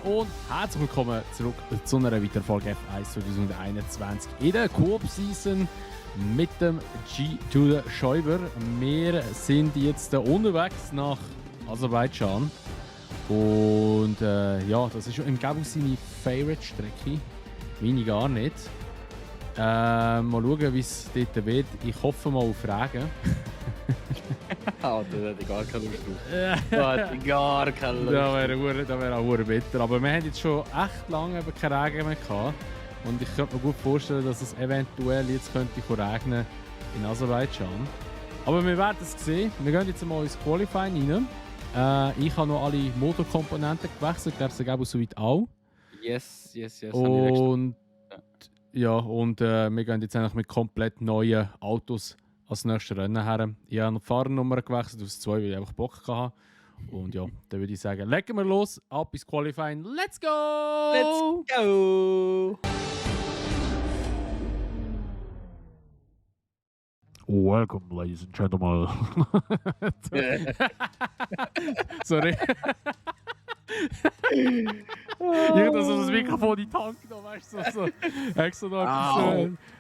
und herzlich willkommen zurück zu einer weiteren Folge F1 2021 in der Coop-Season mit dem G2 Schäuber. Wir sind jetzt unterwegs nach Aserbaidschan und ja, das ist im Gebel seine Favorite-Strecke, meine gar nicht. Mal schauen, wie es dort wird. Ich hoffe mal auf Regen. Da hätte ich gar keine Lust drauf. Da hätte ich gar keine Lust drauf. Das wäre auch bitter. Aber wir haben jetzt schon echt lange keinen Regen mehr gehabt. Und ich könnte mir gut vorstellen, dass es eventuell jetzt könnte regnen in Aserbaidschan. Aber wir werden es sehen. Wir gehen jetzt mal ins Qualifying rein. Ich habe noch alle Motorkomponenten gewechselt. Ich glaube, es geht soweit auch. Yes. Und ja, und wir gehen jetzt eigentlich mit komplett neuen Autos als nächstes Rennen her. Ich habe noch die Fahrernummer gewechselt aufs 2, weil ich einfach Bock hatte. Und ja, dann würde ich sagen, legen wir los, ab ins Qualifying. Let's go! Let's go! Welcome, ladies and gentlemen. Sorry. Ich habe so das Mikrofon in die Hand genommen, weißt du, so extra noch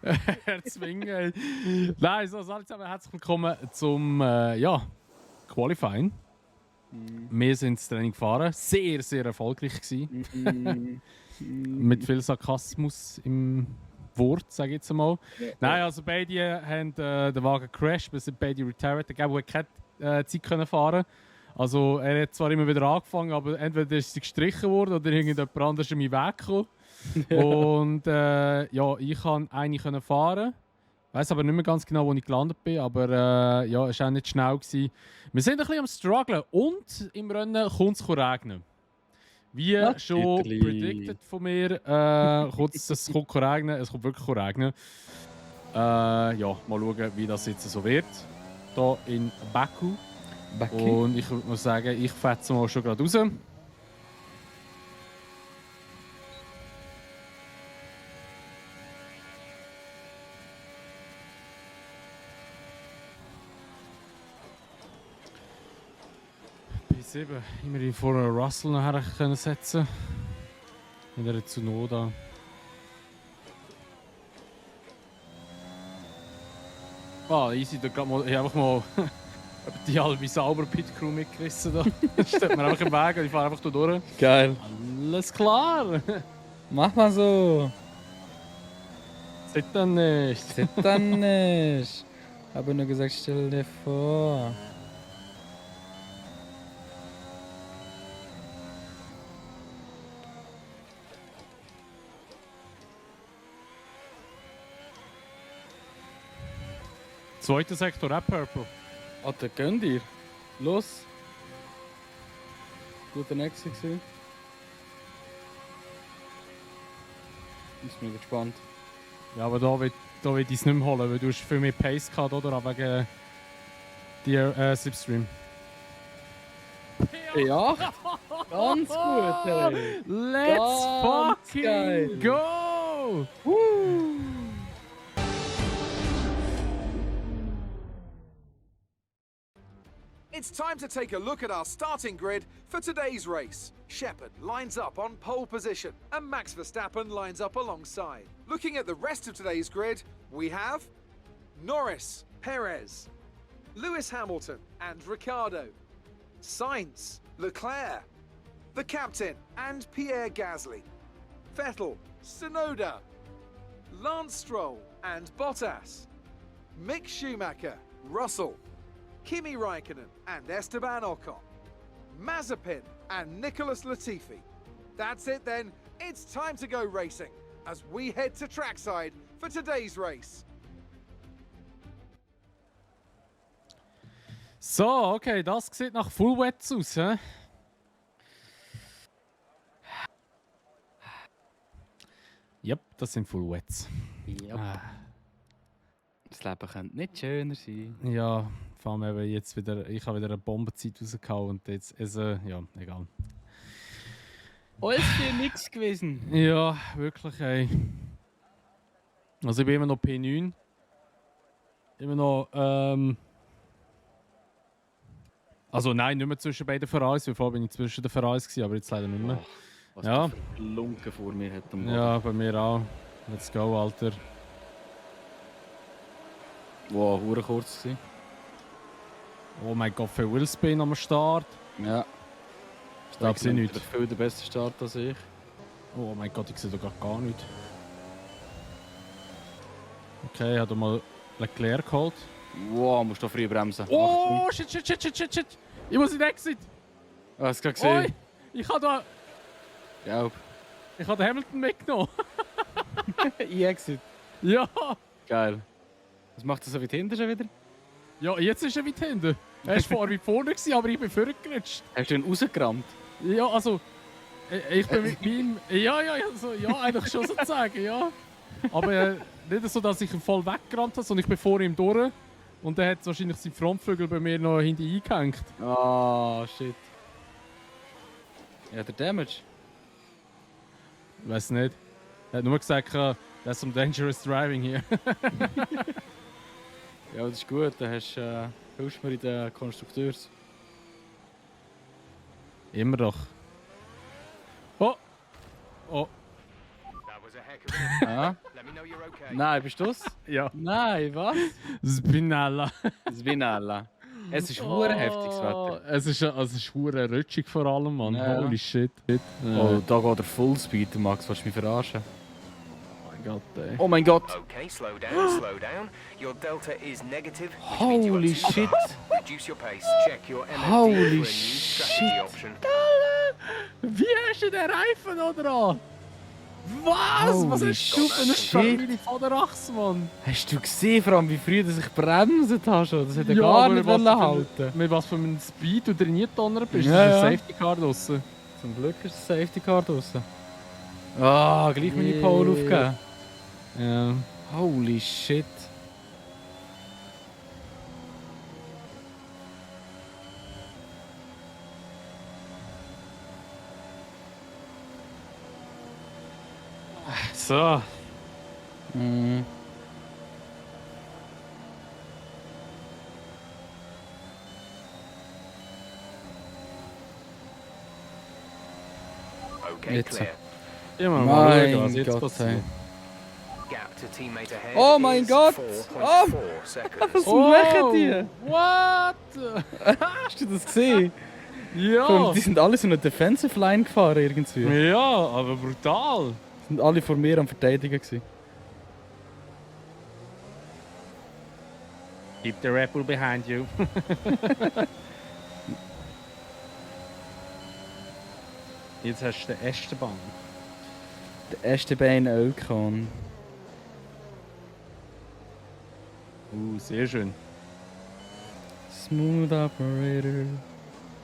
etwas erzwingen. Nein, so, alle zusammen herzlich willkommen zum Qualifying. Wir sind das Training gefahren, sehr, sehr erfolgreich gewesen. Mit viel Sarkasmus im Wort, sage ich jetzt einmal. Nein, also beide haben den Wagen gecrashed, wir sind beide retired. Der Gabo hat keine Zeit können fahren. Also er hat zwar immer wieder angefangen, aber entweder ist sie gestrichen worden oder irgendjemand anderes in meinen Weg gekommen. Und ja, ich konnte eine fahren. Ich weiss aber nicht mehr ganz genau, wo ich gelandet bin, aber ja, es war auch nicht schnell gewesen. Wir sind ein bisschen am Struggeln und im Rennen kommt es regnen. Wie schon predicted von mir, es kommt regnen, es kommt wirklich regnen. Ja, mal schauen, wie das jetzt so wird. Hier in Baku. Und ich würde mal sagen, ich fetze mal schon gerade raus. P7, immerhin vor Russell nachher können setzen. In der Tsunoda. Easy, da gerade mal, ich einfach mal die halbe sauber Pit-Crew mitgerissen. Da steht mir einfach im Weg und ich fahre einfach da durch. Geil. Alles klar. Mach mal so. Sieht dann nicht. Sieht dann nicht. Habe nur gesagt, stell dir vor. Zweiter Sektor, auch Purple. Alter, gönn dir. Los. Guter Exit gewesen. Jetzt bin ich gespannt. Ja, aber da will ich es nicht mehr holen, weil du hast viel mehr Pace gehabt, oder? Wegen der Slipstream. Ja, ganz gut, hey. Let's Ganz fucking geil. go! It's time to take a look at our starting grid for today's race. Shepard lines up on pole position and Max Verstappen lines up alongside. Looking at the rest of today's grid, we have Norris, Perez, Lewis Hamilton and Ricciardo, Sainz, Leclerc, the captain and Pierre Gasly, Vettel, Tsunoda, Lance Stroll and Bottas, Mick Schumacher, Russell, Kimi Raikkonen and Esteban Ocon, Mazepin and Nicholas Latifi. That's it then, it's time to go racing as we head to trackside for today's race. So, okay, das sieht nach Full Wets aus, hä? Yep, das sind Full Wets. Ja. Das Leben könnte nicht schöner sein. Ja, vor allem eben jetzt wieder, ich habe wieder eine Bombenzeit rausgehauen und jetzt, also, ja, egal. Alles für nichts gewesen. Ja, wirklich, ey. Also ich bin immer noch P9. Immer noch, also nein, nicht mehr zwischen beiden Ferraris, weil vorher bin ich zwischen den Ferraris gewesen, aber jetzt leider nicht mehr. Was Ja. der für Lunken vor mir hat. am Boden. Ja, bei mir auch. Let's go, Alter. Wow, hure kurz gewesen. Oh mein Gott, für Willspin am Start. Ja. Da sehe ich Der nicht. viel der beste Start als ich. Oh mein Gott, ich sehe da gar nicht. Okay, hat er mal Leclerc geholt. Wow, musst du früh bremsen. Oh, shit, shit, shit, shit, shit, shit. Ich muss in den Exit. Ah, hast du gerade Oi, gesehen? ich habe da... Gelb. Ich habe den Hamilton mitgenommen. E-Exit. Ja. Geil. Was macht er so weit hinten schon wieder? Ja, jetzt ist er weit hinten. Er war vorher weit vorne, gewesen, aber ich bin vorgerutscht. Hast du ihn rausgerammt? Ja, also... Ich bin mit meinem... Ja, also, ja, eigentlich schon sozusagen, ja. Aber nicht so, dass ich ihn voll weggerannt habe, sondern ich bin vor ihm durch. Und er hat wahrscheinlich seinen Frontflügel bei mir noch hinten eingehängt. Ah, shit. Ja, der Damage. Ich weiß nicht. Er hat nur gesagt, that's some dangerous driving hier. Ja, das ist gut. Dann hast, hilfst du mir in den Konstrukteurs. Immer doch. Oh! Oh! That was a heck of an Ah? Let me know you're okay. Nein, bist du's? Ja. Nein, was? Spinella. Das bin alle. Es ist hure heftiges Wetter. Es ist hure rutschig vor allem, Mann. Ja. Holy shit. Oh, da geht der Fullspeed, Max. Willst du mich verarschen? Oh mein Gott, ey. Oh mein Gott! Okay, slow down, slow down. Your delta is negative, which means you Holy are too shit! fast. Reduce your pace. Check your MFD Holy for a new shit. strategy option. Wie hast du den Reifen noch dran? Was? Was Holy hast du für eine shit. stabile Vorderachse, Mann? Hast du gesehen, vor allem wie früh dass ich bremsen habe schon? Das hätte Ja, gar aber nicht was wollen für- halten. Mit was für einem Speed du trainiert donnert bist, Ja, ist ja. ein Safety Car draussen. Zum Glück ist das Safety Car draussen. Ah, gleich meine Pole aufgegeben. Ja. Holy shit. So. Mm. Okay, Jetzt. clear. Immer mal Mein schauen, was jetzt Gott, passiert. Gap to teammate ahead. Oh mein is Gott. 4.4 seconds. Was machen die? What? Hast du das gesehen? Ja. Die sind alle so eine Defensive Line gefahren irgendwie. Die Ja, aber brutal. sind alle vor mir am Verteidigen gewesen. Keep the Red Bull behind you. Jetzt hast du den Esteban. Der erste Bein Ölkan. Sehr schön. Smooth Operator.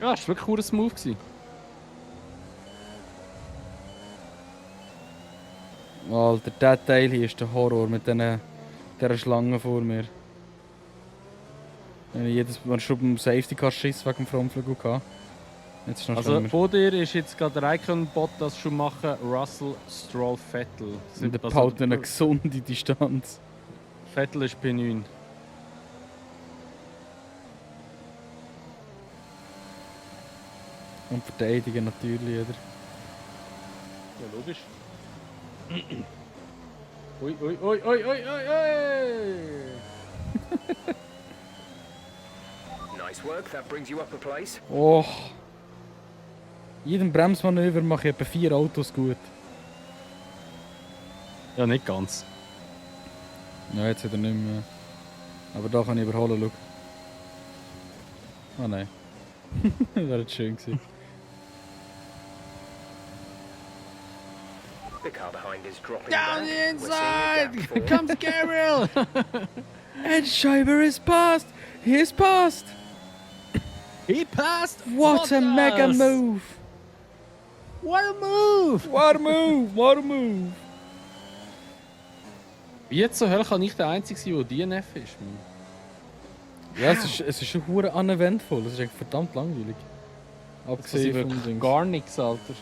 Ja, es war wirklich ein Smooth gewesen. Alter, der Teil hier ist der Horror mit dieser Schlange vor mir. Wenn ich jedes Mal schon beim Safety Car Schiss wegen dem Frontflügel hatte. Jetzt ist noch Also schlimmer. vor dir ist jetzt gerade Raikkonen, Bottas, Schumacher, Russell, Stroll, Vettel. Und der Also, behalten eine gesunde Distanz. Vettel ist P9. Und verteidigen natürlich jeder. Ja, logisch. Ui, ui, ui, ui, ui, ui, ui. Nice work, that brings you up a place. Oh. Jedem Bremsmanöver mache ich etwa 4 Autos gut. Ja, nicht ganz. Ja, jetzt wieder nicht mehr. Aber da kann ich überholen, schau. Ah nein. Das wäre jetzt schön gewesen. The car behind is dropping Down back. the We're seeing a inside! gap Here form. comes Gabriel! Ed Scheiber is past! He's past! He passed! What a mega Bottas! move! What a move! What a move! What a move! Wie zur Hölle kann ich der Einzige sein, der DNF ist? Mann? Ja, es ist schon hure uneventvoll. Es ist eigentlich verdammt langweilig. Das Abgesehen passiert von wirklich Dings. gar nichts, Alter.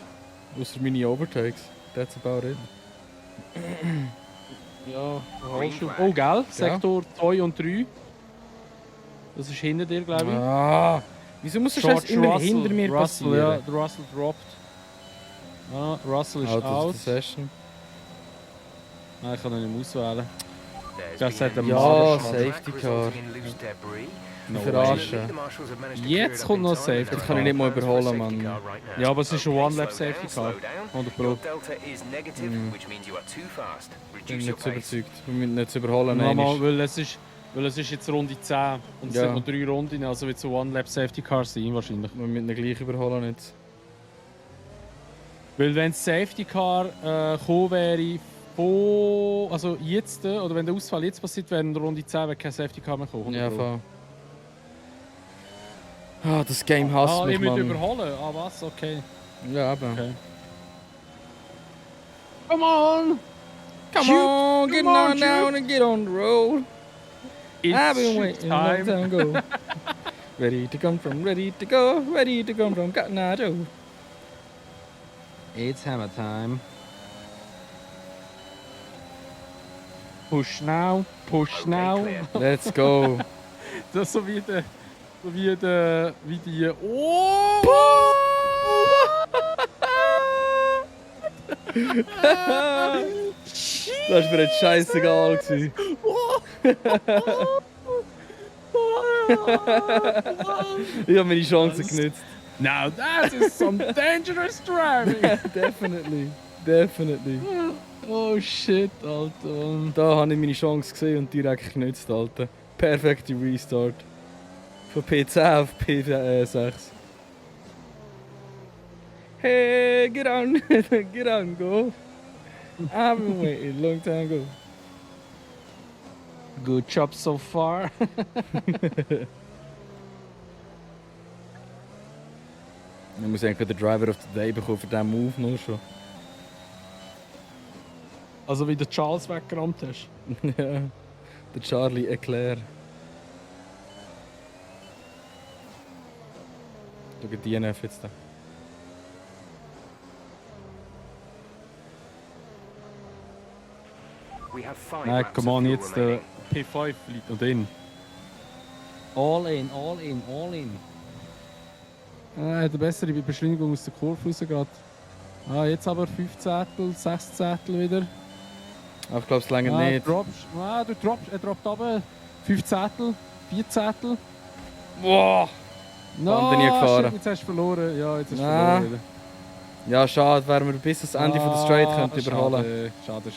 Außer meine Overtakes. That's about it. Ja, Green schon. flag. Oh, gell? Sektor 2 und 3. Das ist hinter dir, glaube ich. Ah! Wieso muss das Scheiß immer hinter mir Russell, passieren? ja, der Russell droppt. Ah, Russell ist Out of out. the session. Nein, ich kann ihn nicht auswählen. There's Das been hat er a Ja, massive Safety contact car. resulting in loose debris. No Verarschen. The marshals have managed to Jetzt clear it up kommt in noch time, Safety and Jetzt kann ich nicht mal there are überholen, plans for a safety Mann. car right now. Ja, aber es ist ein Okay, One-Lap slow Safety down, Car. slow down. 100 Pro. Your delta is negative, which means you are too fast. Ich Reduce bin your nicht so pace. überzeugt. Wir müssen nicht zu überholen. Nochmal, einmal. weil es ist jetzt Runde 10 und es Ja. sind noch 3 Runden, also wird es ein One-Lap Safety Car sein wahrscheinlich. Wir müssen ihn gleich überholen jetzt. Weil wenn das Safety Car gekommen wäre von, also jetzt, oder wenn der Ausfall jetzt passiert wäre in der Runde 10, wäre kein Safety Car mehr gekommen. 100 Ja, Pro. voll. Ah, das Game hasst Ah, mich, ich will Mann. überholen. Ah, was? Okay. Ja, eben. Okay. Come on! Come Shoot. on, get Come on, on down and get on the road. It's I've been shoot waiting a long time. time ago. Ready to come from, ready to go, ready to come from Cotton Eye Joe. It's hammer time. Push now, push Okay, now. clear. Let's go. Das ist so wie die. Oh! Das war mir jetzt scheißegal gewesen. Ich habe meine Chance genutzt. Now that is some dangerous driving. Definitely. Definitely. Oh shit, Alter. Da habe ich meine Chance gesehen und direkt genutzt, Alter. Perfekte Restart. Von P10 auf P6. Hey, get on, get on, go. I've been waiting a long time ago. Good job so far. Ich muss eigentlich den Driver of the Day bekommen für diesen Move nur schon. Also wie du Charles weggerammt hast. Ja, der Charlie Eclair. Schau die DNF jetzt da. We have 5 Nein, laps come of on, fuel jetzt der remaining. P5 liegt noch drin. All in, all in, all in. Er hat eine bessere Beschleunigung aus der Kurve rausgeht. Ah, jetzt aber 5 Zettel, 6 Zettel wieder. Aber ich glaube, es länger nicht. Er droppt runter. 5 Zettel, 4 Zettel. Boah! No, bin ich gefahren. shit, jetzt hast du verloren. Ja, jetzt hast du Ah. verloren wieder. Ja, schade, wären wir bis ans Ende von der Straight könnten überholen. Schade.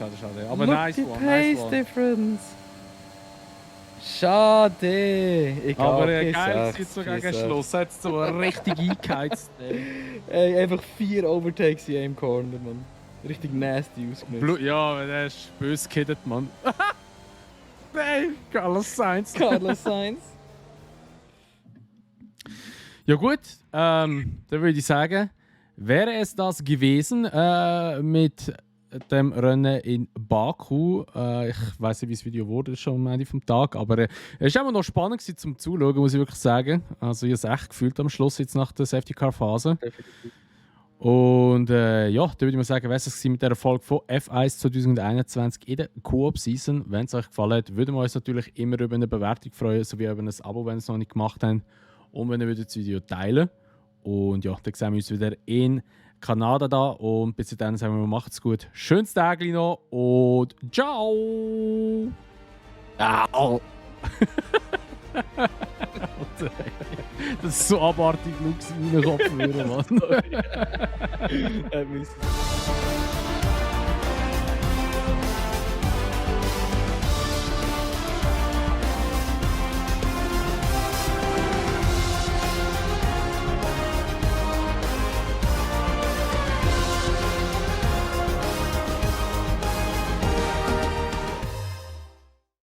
Aber Look nice the one, pace nice one. difference. Schade. Egal, Aber P6, geil, jetzt so gegen P6. Schluss. Hat es so richtig eingeheizt. Ey, einfach 4 Overtakes in einem Corner, Mann. Richtig nasty ausgenutzt. Ja, der ist böse gekiddet, Mann. Nein, Carlos Sainz. Carlos Sainz. Ja gut, dann würde ich sagen, wäre es das gewesen mit dem Rennen in Baku. Ich weiß nicht, wie das Video wurde schon am Ende vom Tag, aber es war immer noch spannend gewesen, zum Zuschauen, muss ich wirklich sagen. Also ich habe es echt gefühlt am Schluss jetzt nach der Safety Car Phase. Und ja, dann würde ich mal sagen, was es mit der Folge von F1 2021 in der Coop Season. Wenn es euch gefallen hat, würden wir uns natürlich immer über eine Bewertung freuen, sowie über ein Abo, wenn ihr es noch nicht gemacht habt. Und wenn ihr das Video teilen. Und ja, dann sehen wir uns wieder in Kanada da. Und bis dahin sagen wir, macht's gut. Schönes Tag noch und ciao! Au! Das ist so abartig, Lux in meinen Kopf, Mann. Sorry.